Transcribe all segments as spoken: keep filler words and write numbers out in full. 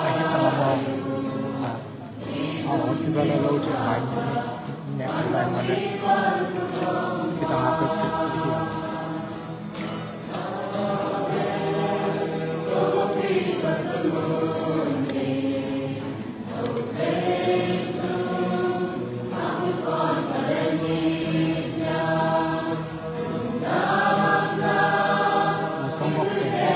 Ahi tama mo. Ah. Aw, i za lo lo ci a bai nek i bai mo nek. I tang a pek pek i a. A song bok pek.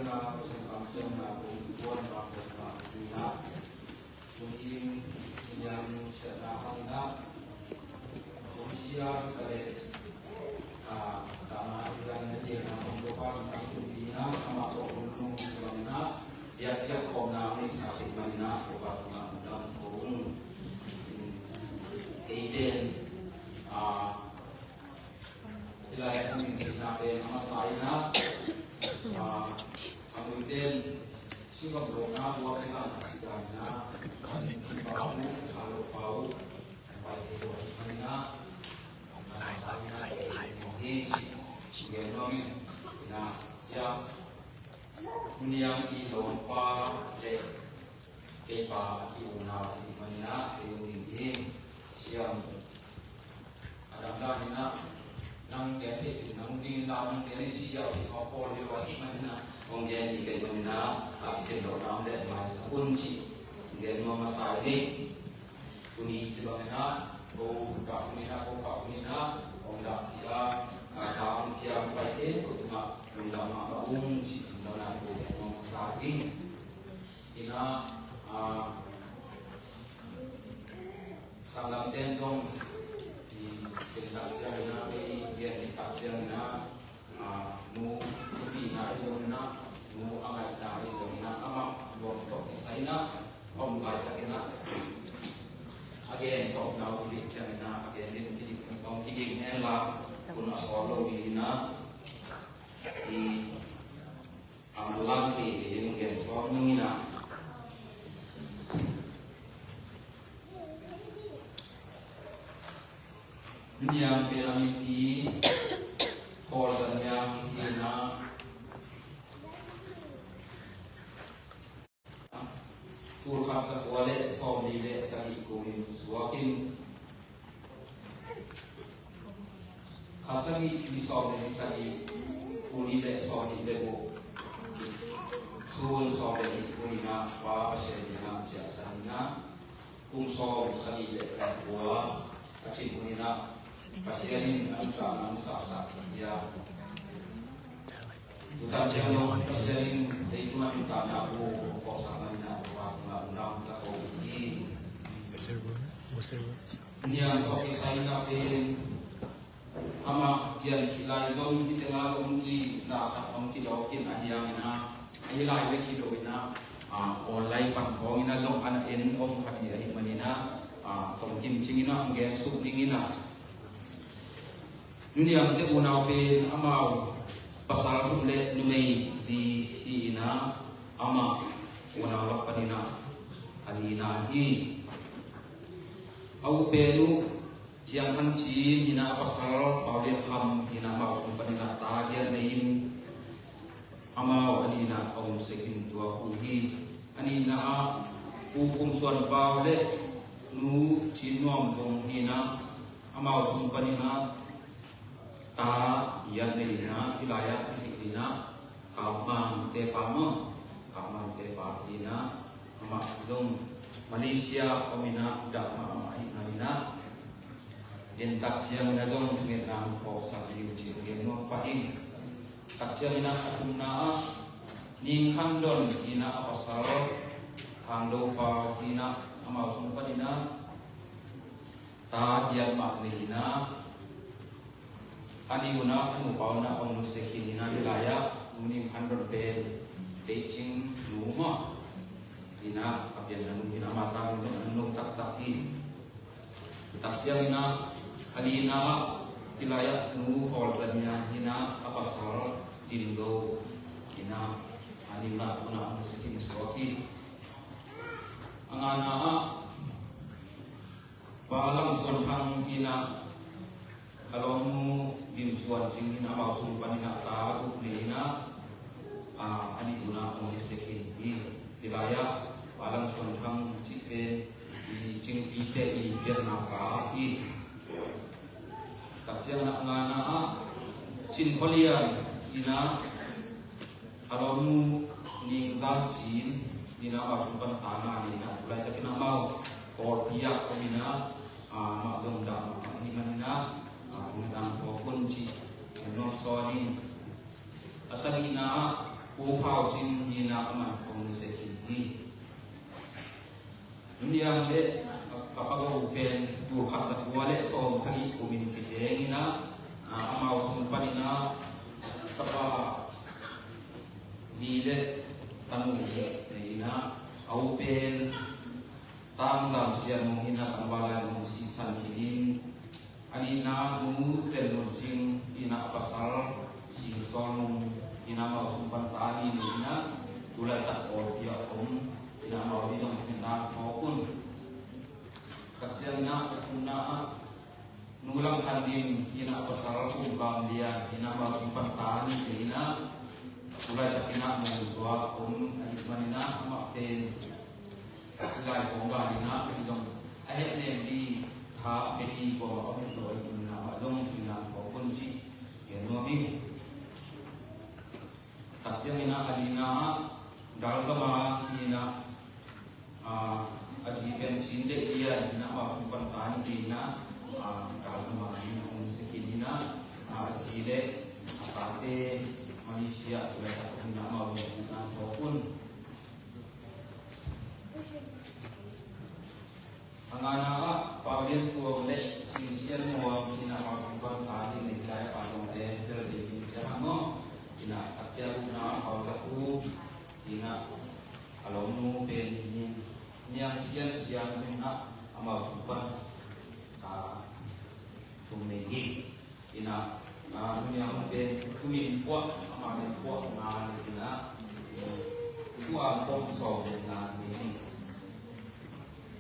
Na Pasian kamciamna kong kuan na kong na ina. Kong ing niang siatna hang na. Kong siang ka le. A, tama ilan na dia na kong dopa na kong ina. Ama ko kong nung ina. Dia dia kong na ni sa ti manina ko pa tu na dang kong. Kei den. A, Hilai a hong inn theihna pen a masa in ah, a, a muite in singkam lawhna buak a zang a cih dan in ah, a pau, a lo pau, a pai thei lo ahih manin ah, a masa in ah, hi ci, gen nuam in, in ah, ya, Huniang i lawmpa le keipa a ki-unau ahih manin ah, kei hong inn hi, siam. A dang dan in ah, nang gen thei cin nang ding in la nang gen in ci a, i hawh pawl hi lo ahih manin ah, hong gen hi kei manin ah, a kicin lo nam le maisak un ci, hong gen nuam masa hi. Tuni ci bangin ah, ko kah hun in ah, ko kah hun in ah, hong dah hi a, a, ka hong piang pai khempeuh tungah lungdam mahmah ung ci, hong dah hi ko gen nuam masa hi. In ah, a, sanggamte in zong, i, ken tak ciangin ah, bei, gen tak ciangin ah, a, nu, nupi na i zong in ah, nu a ngaihna i zong in ah, amah luang tawh kisai in ah, a om laitak in ah, a gen tawh nau kidik ciangin ah, a gen din kidik, a om kidik hen la, kun a sawt lo ding in ah, i, a, lang thei thei in gen sawt nung in ah. Niang pen a mipi Paul Zaniang hi in ah, tul khat za kua le sawmli le sagih kum in suak in, kha sagih, ni sawm le ni sagih, tul nih le sawmnih le guk, sun sawm le nih hun in ah Pa Pasian in ah ciahsan in ah, kum sawm sagih le kua a cin hun in ah Pasian in a nuntakna hong saksak hi a. Tutan ciang dong Pasian in leitung a nuntakna bu hong phawksak man in ah, tua tungah lungdam ka ko hi. Niang tawh kisai in ah pen amah pian khit lai zong hih tengah zong itna khat hong kidawk in, a hiang in ah, ahi lai bek hi lo in ah, a, online pan khawng in ah zong a na en om khat hi ahih manin ah, a, tawmkim cing in ah hong gen suk ning in ah. Nu Niang te unau pen amau pasal thum le numei li hi in ah, amah unau lak panin ah a lina hi. A u pen uh Ciang Thang Cin hi in ah, a pasal Pau Lian Kham hi in ah, amau sung panin ah ta giat nei in amau a nihna ah a om sek in tua uh hi. A nihna ah Pu Kum Suan Pau le Nu Cin Nuam Vung hi in ah, amau sung panin ah ta giat nei in ah, hih lai-ah i theih in ah, Kap Mang te pa maw, Kap Mang te pa hi in ah, amah zong Malaysia om in ah, dah mahmah ahih manin ah, en tak ciangin ah zong thungetna hong phawksak ding ci-in gen nuam pah ing. Tak ciangin ah a thumna ah Ning Khan Don hi in ah, a pasal Thang Do Pau hi in ah, amau sung panin ah ta giat mah nei in ah, a nih un ah a nupa un ah hong nuse khin in ah, hih lai-ah Nu Ning Khan Don pen Deih Cing Nu mah hi in ah, a pianna nu hi in ah, amah tangin zong a nu taktak hi. Tak ciangin ah a lina ah hih lai-ah Nu Hawl Za Niang hi in ah, a pasal Dim Do hi in ah, a nihna un ah hong nuse khin suak hi. A ngana ah Pa Lang Suan Thang hi in ah, a lawmnu Gim Suan Cing hi in ah, amau sung panin ah ta guk nei in ah, a, a nih un ah hong nuse khin hi. Hih lai-ah Pa Lang Suan Thang cih pen i Cingpi te i pianna pa hi. Tak ciangin ah a ngana ah Cin Khua Lian hi in ah, a lawmnu Ning Zam Cin hi in ah, amau sung pan ta nga nei in ah, tu laitakin ah amau Kawlpi ah om in ah, a, amah zong dah mahmah ahih manin ah, a, thungetna hong phawk un ci-in gen nuam sawn ing. A sagihna ah Pu Phau Cin hi-in ah, aman hong sep khin hi. Nuniang le a pa Go pen tul khat za kua le sawm sagih kumin kiteng in ah, amau sung panin ah tapa li le tanu nih nei in ah, a u pen Tangzam Sian Mung hi-in ah, tangval lai-in hong sihsan khin in, a nihna Nu Tel Nun Cing hi-in ah, a pasal Sing Sawl Mung hi-in ah, amau sung pan ta nih nei in ah, tu laitak Kawlpi ah om in ah, amau ding zong hi-in ah phawk un. Tua ciangin ah a thumna ah Nu Lam Than Dim hi-in ah, a pasal Kum Kam Lian hi-in ah, amau sung pan ta nih nei in ah, tu laitakin ah Mung Tua om ahih manin ah, amah pen lai kong ga ding ah, pen zong a hehnem ding tha a pia ding kong a om hi zaw ahih manin ah, amah zong hi-in ah phawk un cih gen nuam ing. Tua ciangin ah a lina ah Dal Za Ma hi-in ah, a zi pen Cin Deih Lian hi-in ah, amau sung pan ta nih nei in ah, Dal Za Ma hi-in ah hong sep khin in ah, a zi le a tate Malaysia tu laitak om in ah, amau zong hi-in ah phawk un. A ngana ah Pau Lian Tuang le Cing Sian Muang hi-in ah, amau sung pan ta nih nei in ah, a pa zong te bel ding ciang ah maw. In ah a kiang gukna ah Pau Za Khup hi-in ah, a lawmnu pen Niang Sian Siang hi-in ah, amau sung pan ta nih nei hi. In ah, a, Nu Niang Hun pen kumin kua, amah pen kua nga nei in ah, kua kong sawm le nga nei hi.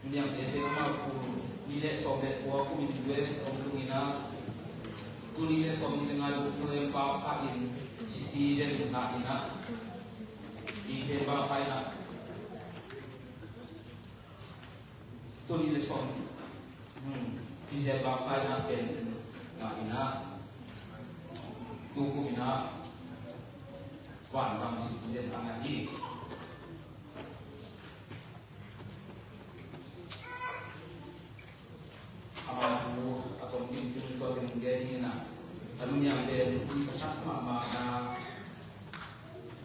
Nu Niang Hun pen amah kum nih le sawm le kua kumin U S hong tung in ah, kum nih le sawm nih le nga November kha in citizen na in ah, December kha in ah, kum nih le sawm, hmm, December kha in ah pension ngah in ah, tu kum in ah vangam citizen a ngah hi. Amah thu a tawmkim tung tua teng gen ding in ah, a Nu Niang pen i ka sak mahmahna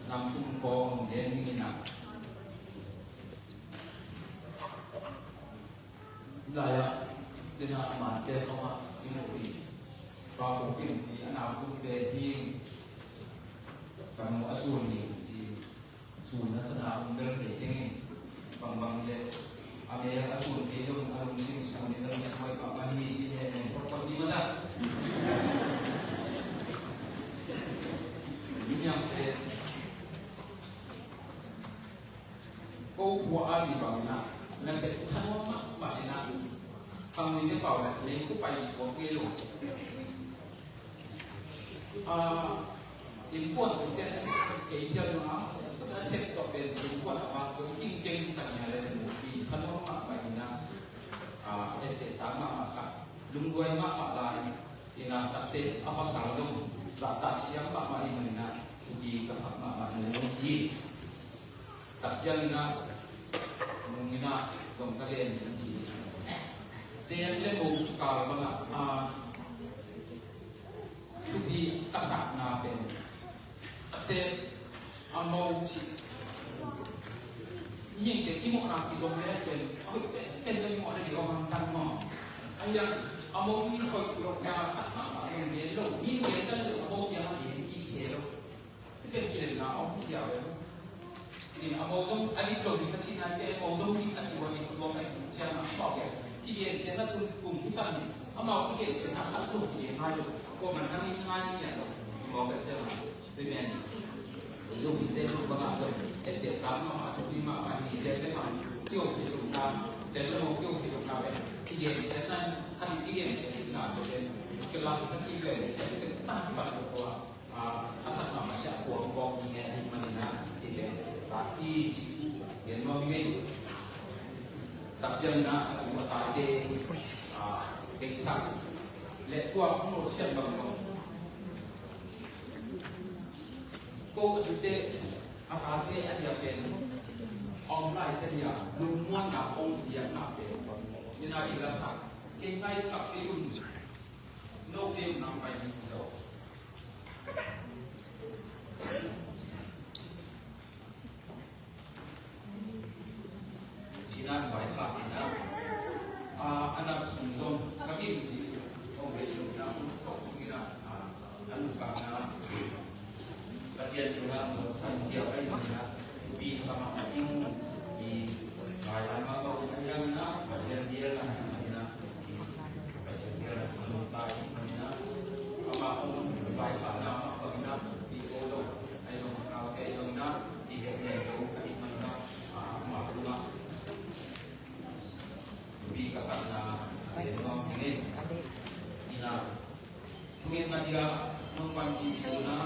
nam thum kong gen ding in ah, lai-ah, tena a man pen amah i mu hi. Pa Kong Pin hi a, nau tung pen hi. Ka nu a sun hi ci. Sun a sana um bel kei teng in. Bangbang le a mel a sun kei zong a lungsim sun in a lungsim hoih pah mah hi ci, ne ne kot kot ni mah ta. Ni niam pen ko khua a mi bang na, na sep thanuam mahmah in ah, khang ni te pau na lei ko pai suak ngei lo. A, innkuan tu te na sep kei pial ma, na sep tawh pen innkuan a vak ko king keng ta nia le mu pi thanuam mahmah in ah, a, ette ta mahmah ka, lungduai mahmah lai in ah, tate a pasal dong, zahtak siam mahmah in ah, thupi ka sak mahmah nu hi. Tua ciangin ah, nungin ah zong ka gen hi. Tel le mo kikal bangah, a, thupi ka sakna pen, a tel a mo cih. Mihingte i mawhna kizom le pen, a hoih pen, pen le i mawhna ding a mangthang maw. A hiang a mo i hoih lokna khat mahmah zong gen lo. Mihingte tel le a mo kiang a gen kik se lo. Ken kilemna a om hi a ve. Nin a mo zong a dik lo ding ka cihna te, a mo zong dik a dik lo ding a dik ciang a, amau kigen siatna tun kum hi ta ni. Amau kigen siatna khat lo kigen ngai lo. Ko man sang in ngai ni a lo. Mo ka ciang a. Amen. Zong hi te zong bang a zong. E te ta ma ma zong ni ma ma ni te te ma. Kio si zong na. Te lo mo kio si zong na ve. Kigen siatna khat kigen siatna zong ve. Ke la sa ki ve. Te te ta ki pa lo ko a. A, a sak mahmah ciang a kuang kawk ding ngen ahih manin ah, i pen tak hi ci gen nuam ing ei. Tak ciangin ah, a tu a tate, a, deihsak le tua hong lo sian bang bang. Ko a tute, a tate a diak pen, a om lai te diak, lungmuanna hong diakna pen, ni na i la sak, kei ngai tak kei un, no kei un nang pai ding zo. Nan vai kha ina, a, anak sung zong ka min di kong ve sung ina, kong sung ina, a, a lukang na Pasian tungah muan san ziau ahih manin ah, thupi sa mah ing i, lai lai mah bang a hiam ina, Pasian biakna ahih manin ah, i Pasian biakna tungah lungta ahih manin ah, amah hong vaikhakna mah bangin ah, i ko zong, ahi zong, aute ahi zong ina, i heh nai lo ahih manin ah, a, amah tungah thupi ka sakna a gen nuam ing ei. Ina, thungetna dia nong panpih ding un ah,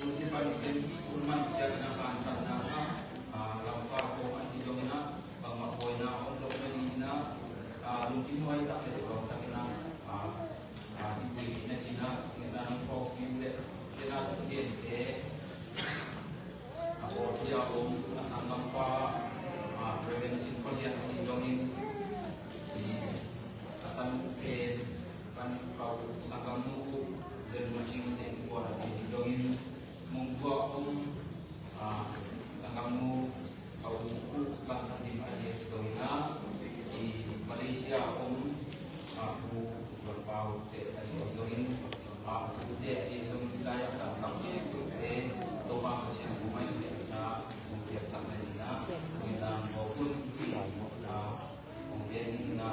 un pan pen un man ciang ina, kantanna ah, a, Lamka kong an hi zong ina, bangmah pawina om lo na ding ina, a, lungkim huai tak le lungdam tak ina, a, a, hih vui na ding ina, thungetna nong phawk ding le, ina, thungente a pawlpi a om a sanggampa, a, Reverend Cin Khua Lian ahi zongin, i, a tanu pen, pan pau sanggamnu Zen Macing ten kuan ahi zongin, Mungkua om, a, sanggamnu Pau Pu Lam Thang Lim ahi zongin ah, i, Malaysia om, a, Pu Lam Pau te ahi zongin, a, Pu te ahi zongin, lai a tam tam te, Pu te, Topa Pasian bu mai te na, Pu te sak na ni na, ni na, ko kun, a, Pu te ni na.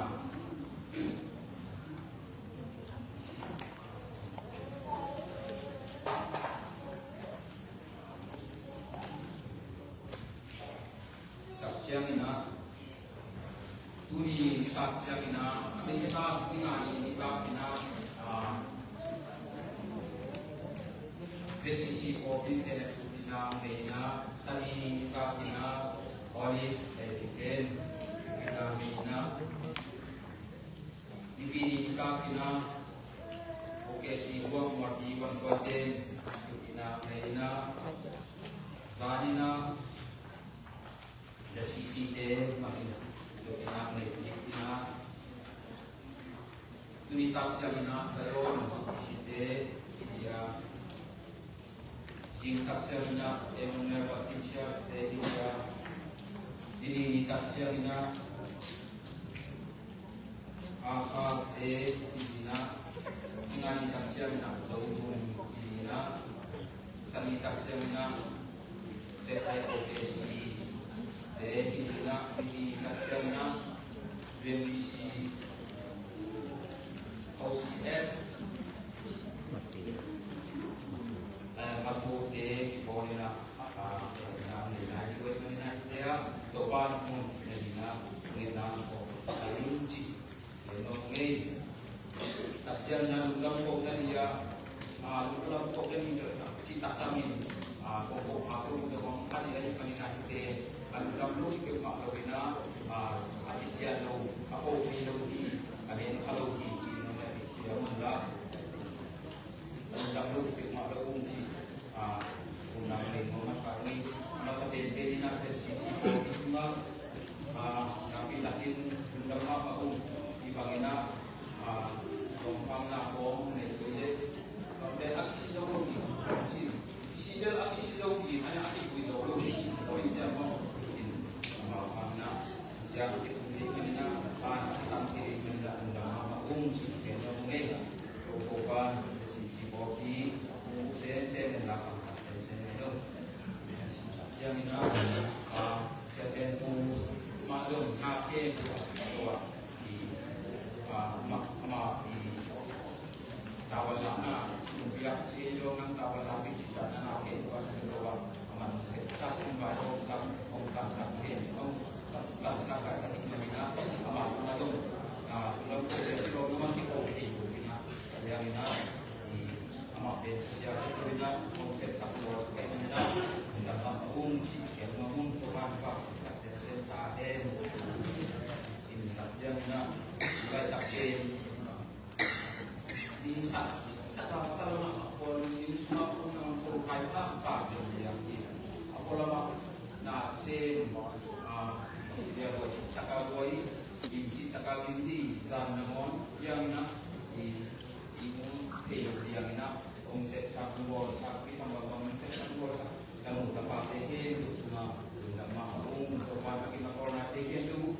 Tak ciangin ah, tuni nitak ciangin ah, a beisa tuni nga ni nitak in ah, a, J C C pawlpi te tuni na ngei in ah, Sani nitak in ah, Olive, eh, Chicken, tuni na ngei in ah, Nipi nitak in ah, O K C buang muati wan tua ten, tuni na ngei in ah, Zan in ah, J C C te, mah in, tuni na ngei in ah, tuni tak ciangin ah, Zion, J C C te, tuni ah, Zing tak ciangin ah, Emmanuel Baptist Church te, tuni ah, Zing ni tak ciangin ah, Akha te, tuni ah, Zing ni tak ciangin ah, Zodung, tuni ah, Sani tak ciangin ah, J I O K C te, tuni ah, tuni tak ciangin ah, U M B C, O C F, eh, Matu te, kibawl in ah, ah, ah, nei lai, i wet man in ah, te ah, Topa mun, nei in ah, nei in ah, ko, ai un ci. Kei nong ngei. Tak ciang na lungdam ko na dia. Ah, lungdam ko na dia. Ci tak tamin. Ah, ko ko ha ko lungdam ko na dia i panin a te. Ah, lungdam lo i peuhmah lo in ah. Ah, a ci cian lo. A ko pi lo di. A den kha lo di. Ci nong na di ci a man la. Lungdam lo i peuhmah lo ung ci. Ah, ung nang lei mong masa ung. Masa penpen in ah J C C ko i tungah. Ah, nang pi lakin lungdam mahmah ung. I bang in ah, ah, longpamna kong nei ko i le. Bang pen a kisi zo lo di. Ci. Sisi del a kisi zo di. Ai a kisi zo lo di. Ko i jam mong. Longpamna. Jam ki ung di ci in ah. Ah, tang ki in ah lungdam mahmah ung ci. Pen lo ung ei. Ko ko pan. Sisi ko ki. Ung sen sen la. Sen sen lo. Ciangin ah, ah, Sia Cian Pu mah zong na ken tua, tua, i, ah, mah, mah, i, tawal la na, sumpiak si lo nang tawal la pi ci ta na na ken tua, tua, aman se, sa kum ba lo, sa kum kan sa ken, kum kan sa ka ta ni ma ni na, aman na zong, ah, lo ko se lo na man ki ko ki pu ni na, ciangin ah, i, Amah pen sia ka tu in ah, kong sepsak lua sak ka in ah, in ah, lam a um cih kiang ma mun ko van pa sepsak sepsak ta den. In tak ciang in ah, laitak pen. Ni sak, tak a sal na a kual in suma ko nang ko kai pa pa ciang liang in. A ko lama na sem, a, dia ko cih tak a buai, in cih tak a in di, zan na mon, ciang in ah, i, i mun, pei liang in ah, Hong sepsak, hong bawlsak, kisam bang bang hong sepsak, hong bawlsak. Ka nu ka pa te khempeuh tungah lungdam mahmah ung. Topa'n a kim a kawlnate khempeuh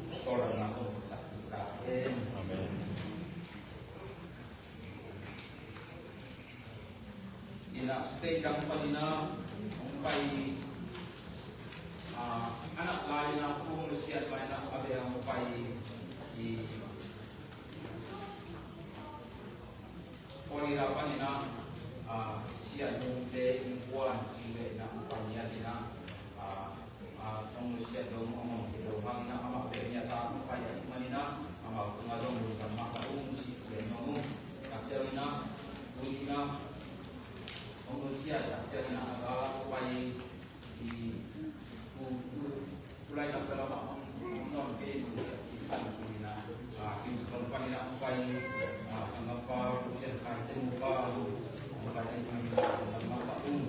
State dang panin ah hong pai, ah, a nak lai-in ah, kong siat lai-in ah, a beh hong pai i Florida panin ah, ah, Sian Mung te innkuan sing beh in ah hong pai ngiat in ah, ah, ah, hong nusiat dong, hong hong hi lo hangin ah, amah beh ngiat a hong pai ahih manin ah, amah tungah zong lungdam mahmah ung ci-in gen nuam ung. Tak ciangin ah, tuni in ah, hong nusiat tak ciangin ah, a gal ah pai i, tu, tu, tu laitang bel amah hong, hong nuam kei in, i san tuni in ah, ah, Kingston panin ah hong pai, ah, sanggam pa, Pasian kaite nupa, hong pai ahih manin ah, lungdam mahmah ung.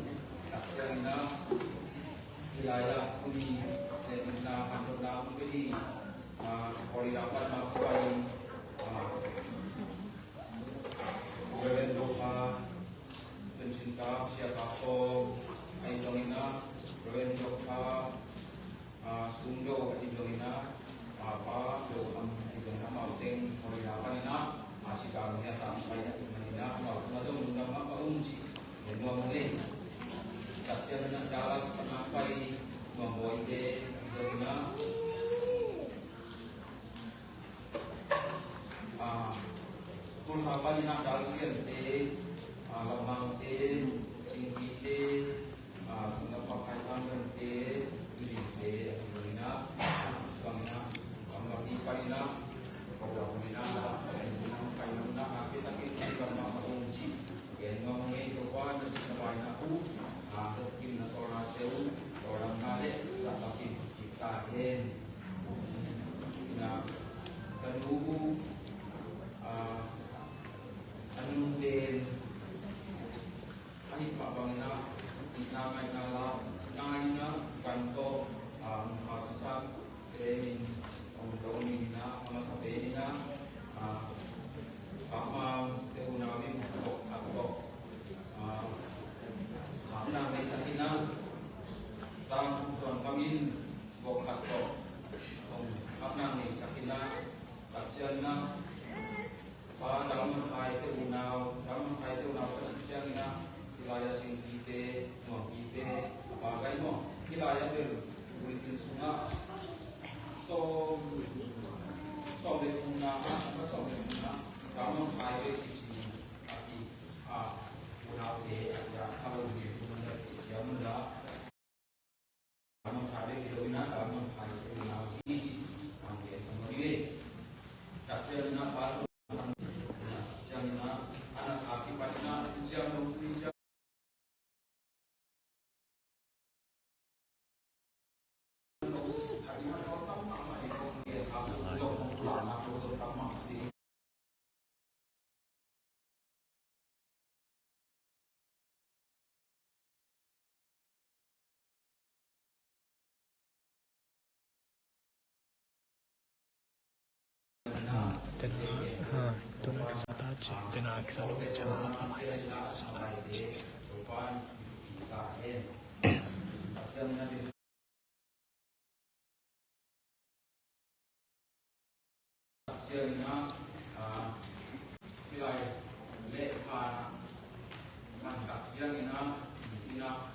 Tak ciangin ah, hih lai-ah tuni, eh, na, hanthawn na hong pia ding, ah, Florida pan na hong pai, ah, Reverend Doctor Tun Cin Kap, Sia Kap Tawm, ahi zongin ah, Reverend Doctor, ah, Sum Do, ahi zongin ah, ah, Pa Do Kham, ahi zongin ah, amau teng Florida panin ah, ah, Chicago ngiat a hong pai ahih manin ah, amau tungah zong lungdam mahmah ung ci-in gen nuam ung ei. Tak ciangin ah Dallas pan hong pai Nuam Bawi te, ahi zongin ah, ah, Tulsa panin ah Dal Sian te, ah, Lam Mang te, Sing Pi te, ah, Singapore Khai Thang Ran te, Yu Ding te, ahi zongin ah, ahi zongin ah, Bangladesh panin ah, Kawlgam panin ah, ah, Kai Nam na, ah, kei takin lungdam mahmah ung ci-in gen nuam ung ei. Topa na, na bai na uh, ah, na kim na tawlna te uh, tawldamna le zahtakin kik ta hen. Na, ka nu, ah, a nungten ahih mah bangin ah, itna ngaihna la, ngaihna gan tawh, ah, hong haksa temin, hong do ning in ah, a masa pen in ah, ah, Pah Mang te unau in vok khat tawh, ah, hapna neihsak in ah, Tang Khup Zuan Bang in vok khat tawh, hong hapna neihsak in ah, tak ciangin ah, Pa Dang Mang Khai te unau, Dang Mang Khai te unau ka cih ciangin ah, hih lai-ah Sing Pi te, Nuam Pi te, a pa gai maw. Hih lai-ah bel bulletin sungah sawm, sawm le thumna, a sawm le thumna, Dang Mang Khai te kici a, a, unaute a, a, a lo bulletin sungah kici a, mun la. Siangin ah, ah, kilai leh phan ah, man tak siangin ah, inn ah,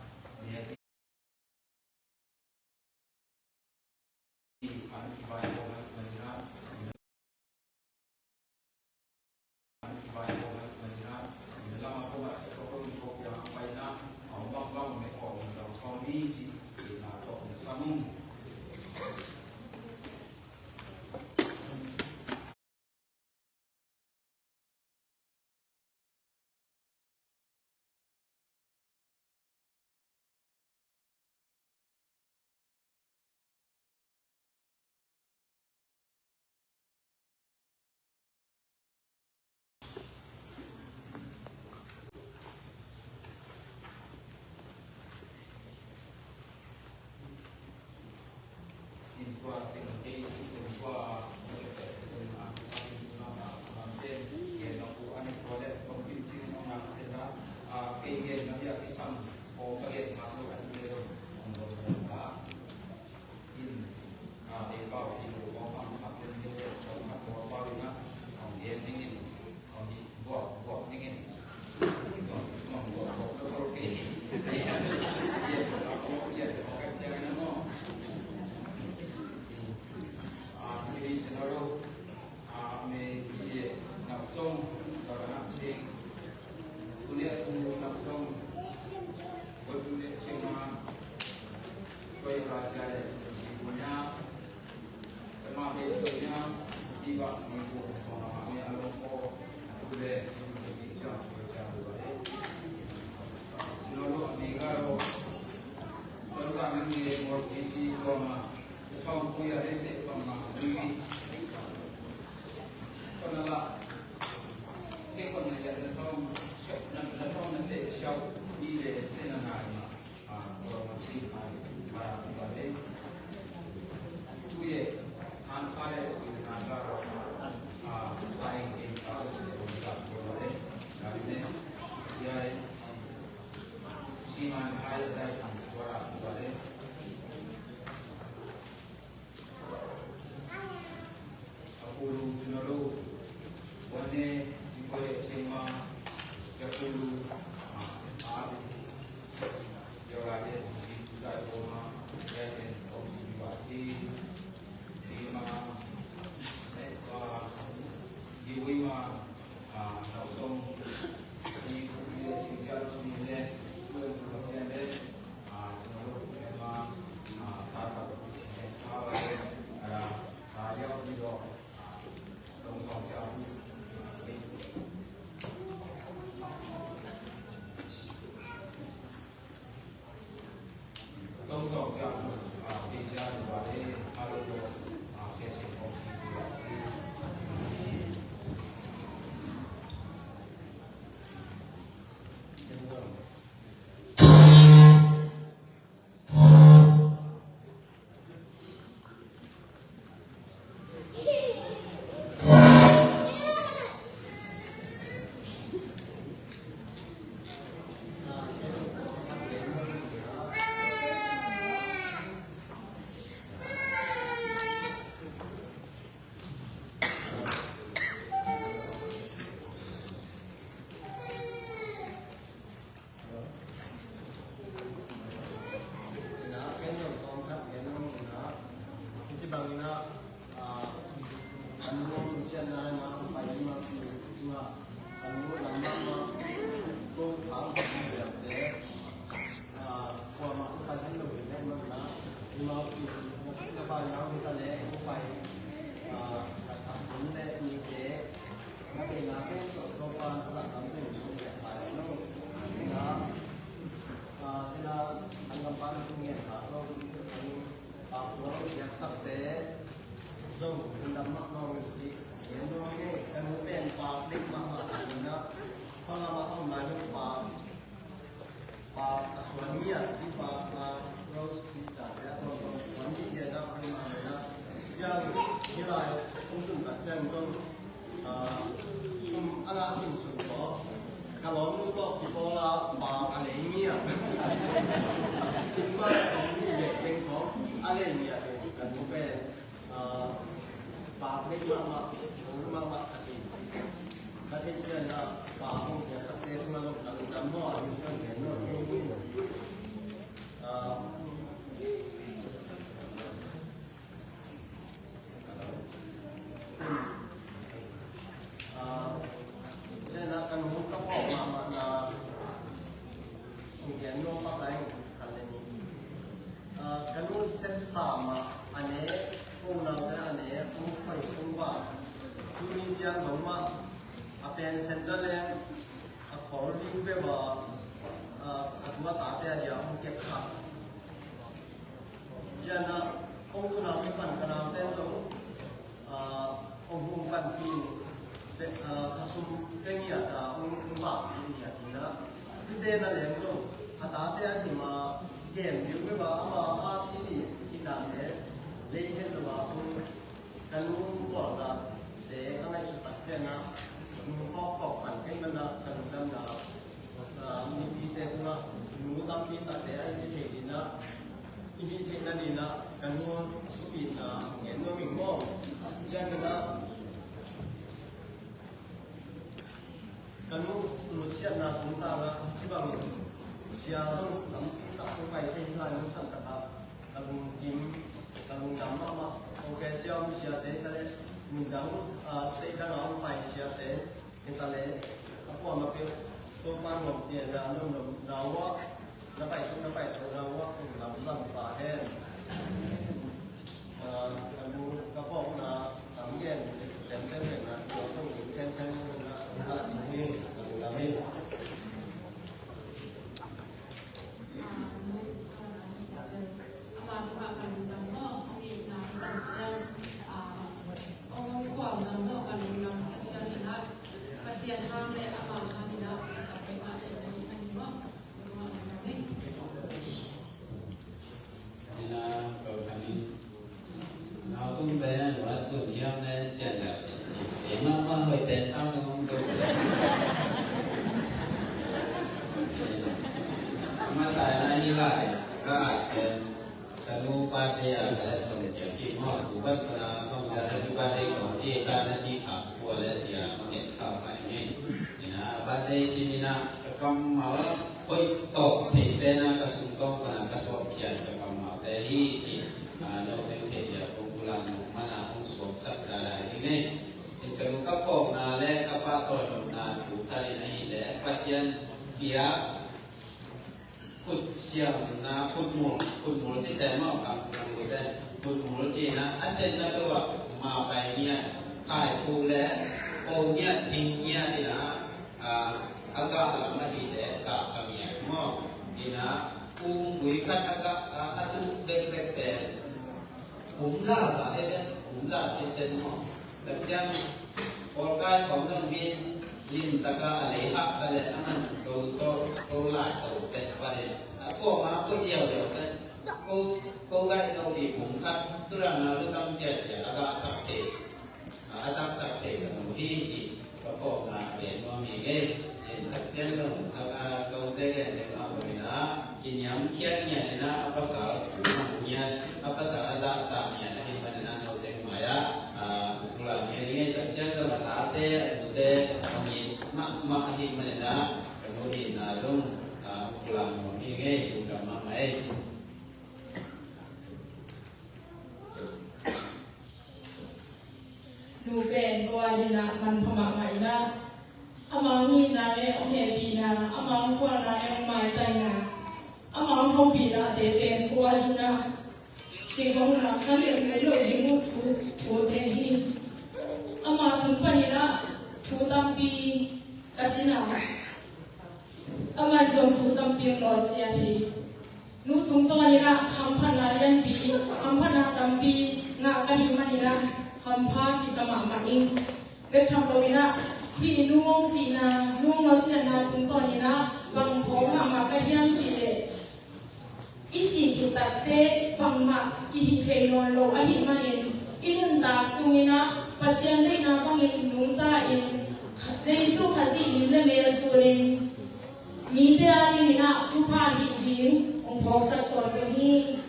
Ka nu sepsa mah a ne, ko unaute a ne, hong khoi hong ba. Tuni ciang dong mah a pen center leng a khawl ding peuh a, a tua tate a dia hong kep kha. Ciang a kong unau kipan ka naute zong hong hong panpih, khasum te ngiat a hong vak ngiat hi na. Tute na lem zong a tate a dim a gen ding peuh a, ama a si ni hi na le lei het lo a hong Ka nu pawlna te ka ngaihsut tak ciangin a, nu hawk hawk pan kei man a, ka lungdamna mipite tungah nu tampi takte a i hih theih dingin a, i hih theihna dingin a, ka nu supina gen nuam ing maw? Ciangin a, ka nu nusiatna tungtang ah hih bangin sia zong tampi tak hong pai thei hi lai, nusiat tak ah ka lungkim, ka lungdam mahmah. Kong kei sia om siate hi ta leh, mun dang, ah, state dang ah hong pai siate hi ta leh, a kuamah peuh Topa nuam pian a, nuam nuam na uah, na pai suk na pai to na uah, kong lam lam pa hen. Ah, ka nu ka pawkna tam gen. Masa na hi lai, ka at pen, ka nu pa te a, ka song ya ki mo, ku ban pa na, kong ya happy birthday kong ci ta na ci kha, ku le ci a, kong ya kha pai ni. Ina birthday ci ni na, ka kammal hoih tawh theih pen a ka sung tawng pan a ka suak khian ka kammal te hi ci. A, no teng thei dia kong kulang muk man a hong suak sak da da hi ngei. In ka nu ka phawkna le ka pa tawi nopna thu khat in ahih leh Pasian bia khut siamna, khut mul, khut mul ci sem maw, kam, kam lu te, khut mul ci na, a setna peuh ah ma pai ngiat, thaitu le ko ngiat, ding ngiat in a, a, a gah lam ahih leh gah ka ngiat maw. In a, kung gui khat a gah, a, a tuh bekbek pen, um za gah, he, um za sitset maw. Lam ciang, pawlkai khawng zong hi, lim taka a lei hah ka leh a man ko, ko, ko lai ko tek pa leh a kawma ko ziau ziau tek. Ko, ko gaih lo dih bung khat, turan a lutang ciacia a gah sak thei, a taksak thei ka nu hi ci. Ka pawlna a gen nuam hi ngei. In tak ciang dong, a, a, kote gen ding a, ko hi na, kiniam khiat ngiat in a, a pasal, mang ngiat, a pasal a zahtak ngiat ahih manin a, no teng mai a, a, pula ngiat ngei tak ciang dong, a tate, a tute, a mi, mahmah ahih manin a, ka nu hi na zong, a, pula nuam hi ngei, lungdam mahmah ei. Nu pen ko a dingin ah manpha mahmah in ah, amau hihna le hong hehpihna, amau hong kuanna le hong maitaina, amau hong hopihna te pen ko a dingin ah singkong na ka lian ngei lo ding uh thu, thute hi. Ama tung panin ah thu tampi ka sin a, aman zong thu tampi hong nawlsiat hi. Nu tungtawn in ah hamphatna lianpi, hamphatna tampi ngah ka hih manin ah hampha kisa mahmah ing. Bek tham lo in ah hih nu hong sihna, nu hong nawlsiatna tungtawn in ah bang phawk mahmah ka hiam cih leh, i sih khit takteh bangmah kihih thei nawn lo ahih manin, i nuntak sungin ah Pasian deihna bangin nungta in, Jesuh Khazih lim le mel sunin mite a dingin ah thupha hih ding hong phawksak tawntung hi.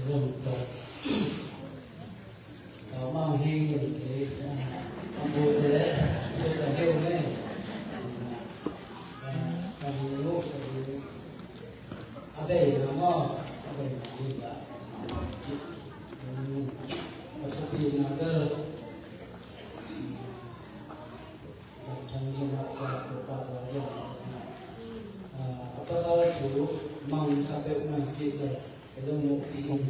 Rom tawh. Ka mang hing in kei. Ang bu te, bu te heu ne. Ka hing lu, ka hing lu. A bei na maw, a bei na hing la. A thupi na bel. A pasal thu mangsa peuhmah cih le, ka dong mu pi in.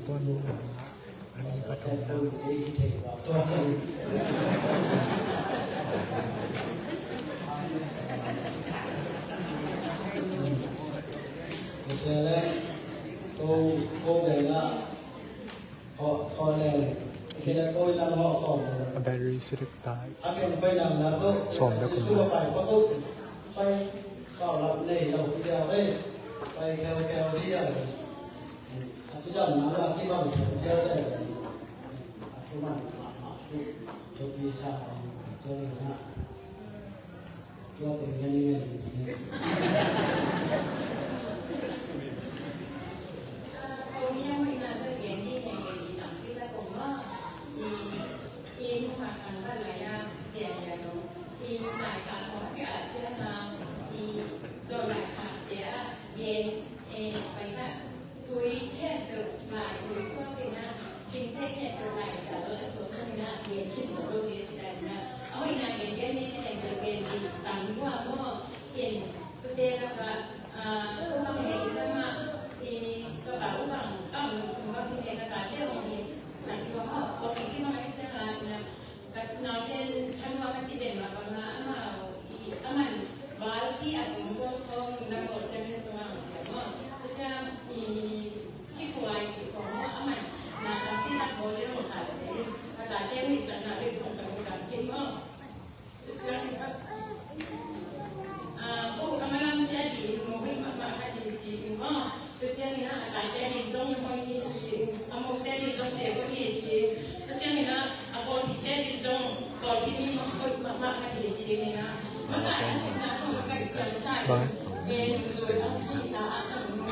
Ko, ko bel a A battery sirip tai. Sawm le kum le. Tui khempeuh lai, tui suak in ah, singtek khempeuh lai, ka lo a suak in ah, gen khit zo lo ding ci dan in ah. A hoihna gen gen ni ci dan gen gen ding, tang hua maw, ken tute lak ah,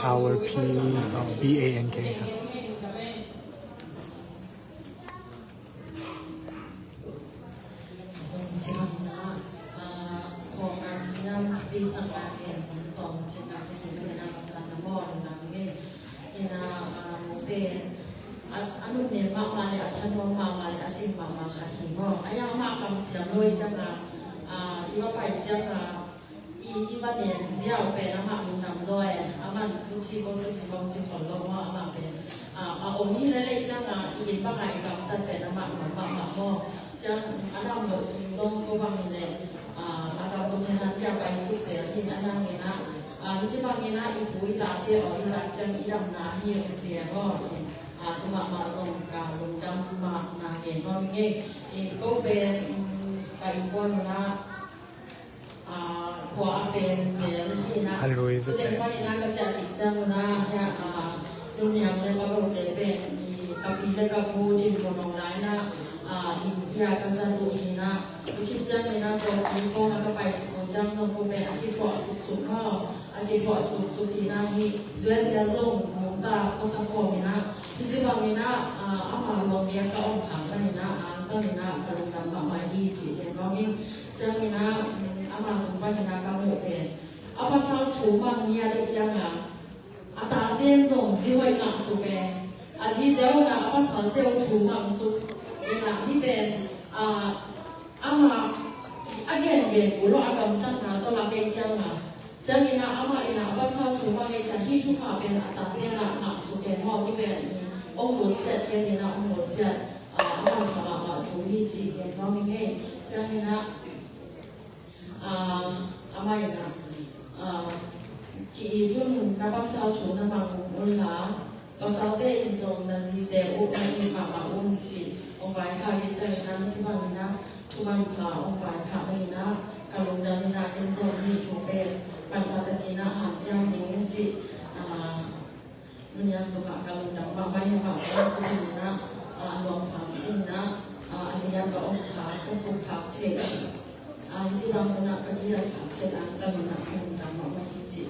Power P, uh, B A N K. I, i va pai ciangin, i, i va nen ziau pen amah lungdam zaw e, amah thu ci ko thu ci ko ci khol lo maw, amah pen, a, a om hi leh leh ciangin, i inn bangin i gamtat pen amah nuam mahmah maw. Ciang a dam lo sung zong ko bang hi leh, a, a gam lungdam hi a, pai suk zel hi a, a dam hi na, a, hi ci bangin a, i pu i tate aw i zat ciang i damna hi a ci e maw. I, a, tu mahmah zong ka lungdam mahmah na gen maw mi ngei. I ko pen, um, ka innkuan na, a, khua a pen zel hi na. A lui zaw. Tuten panin a ka ciah kik ciang un a, hia, a, nunniang le pagote pen, i, ka pi le ka pu din ko nong lai na, a, inn kia ka za duh hi na. Tu khit ciangin a, ko pi ko na ka pai suk ko ciang zong ko pen a kithuah suksuk maw. A kithuah suksuk hi na hi, U S A zong nungta ko sa khawm hi na. Hi ci bangin a, a, ama luang bia ka om khak na hi na, a, ang tang hi na, ka lungdam mahmah hi ci gen nuam ing. Ciangin a, um, ama tung panin a ka muh pen, a pasal thu mang nia leh ciangin a, a tate in zong zi hoih ngah suk e. A zite uh na, a pasalte uh thu mang suk. Hi na, hi pen, a, ama a gengen kul lo a gamtatna tawh lak ei ciangin a. Ciangin a, amah in a, a pasal thu mang ei ciang, hi thupha pen a tate in a ngah suk e maw, hi pen i ong lo siat, ken in a ong lo siat, a, a man kha mahmah thu hi ci gen nuam ing ei. Ciangin a, a, amah in a, a, ki-it un, na pasal thu na mang un la, pasalte in zong na zite uh na it mahmah un ci, ong vaikhak hi ciangin a, hi ci bangin a, thu manpha ong vaikhak bangin a, ka lungdam in a, ken zong hih thu pen manpha takin a hanciam ding ci, a, nunniang tungah ka lungdam mahmah hi a, ci bangin a, a, luang pham ci in a, a, a lian ka ong khak, ka suk khak thei, a, hi ci bang un a, ka lian khak thei, a, ka min a, ka lungdam mahmah hi ci.